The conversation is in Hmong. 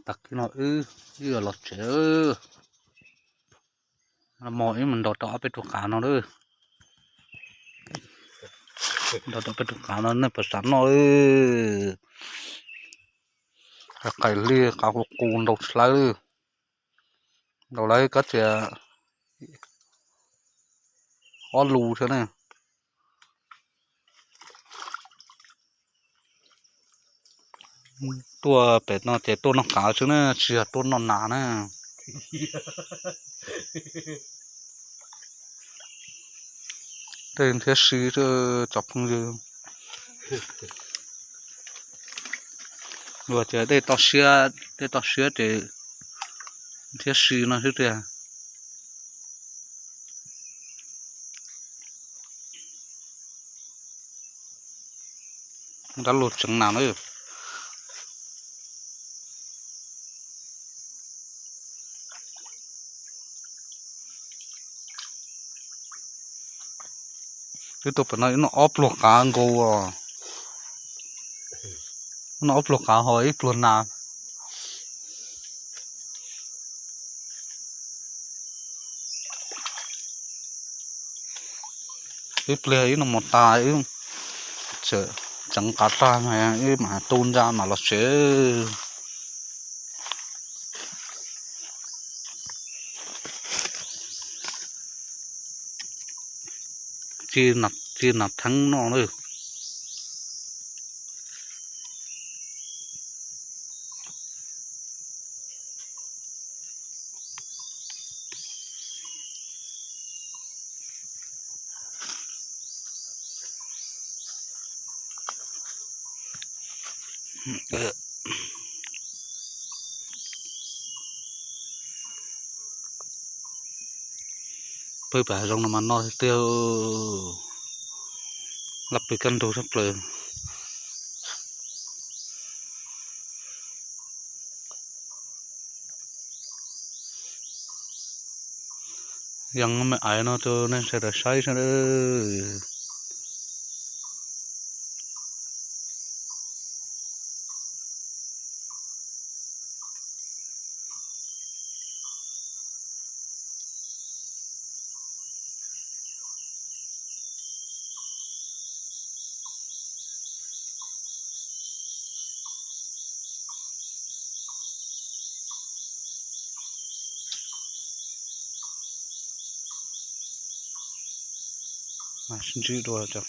Tag kis no wb yuav los tsev. Mog, wb mus ntaus tau ob peb tug qav no lawm. Ntaus tau peb tug qav no nej puas xav noj? Qaim li qav qus qus ntaus tsis lawv li. Ntaus lawv kab tias ob lus thiab na. Tuaj pem no ces tuaj noj qav xwb na, tsis yog tuaj noj nas na. Tej thiab si, cov phooj ywg, luag tias dej toj siab, dej toj siab ces thiab si no xwb tiag. Dab laug tseev nas na. Twb tuaj pem no wb noj ob pluag qav nkaus, noj ob pluag qav ho ib pluag nas. Ib pliag wb noj mov tas wb tseem qav tag mas wb mam tu ntsa mam los tsev. Ci nas theeb noj na. Pw pem hav zoov no mas no tiag, laj pw kaj ntug tshaj plaws. Yeej me aiv no rau nej sawv daws saib sab. Mas sib ntsib dua cov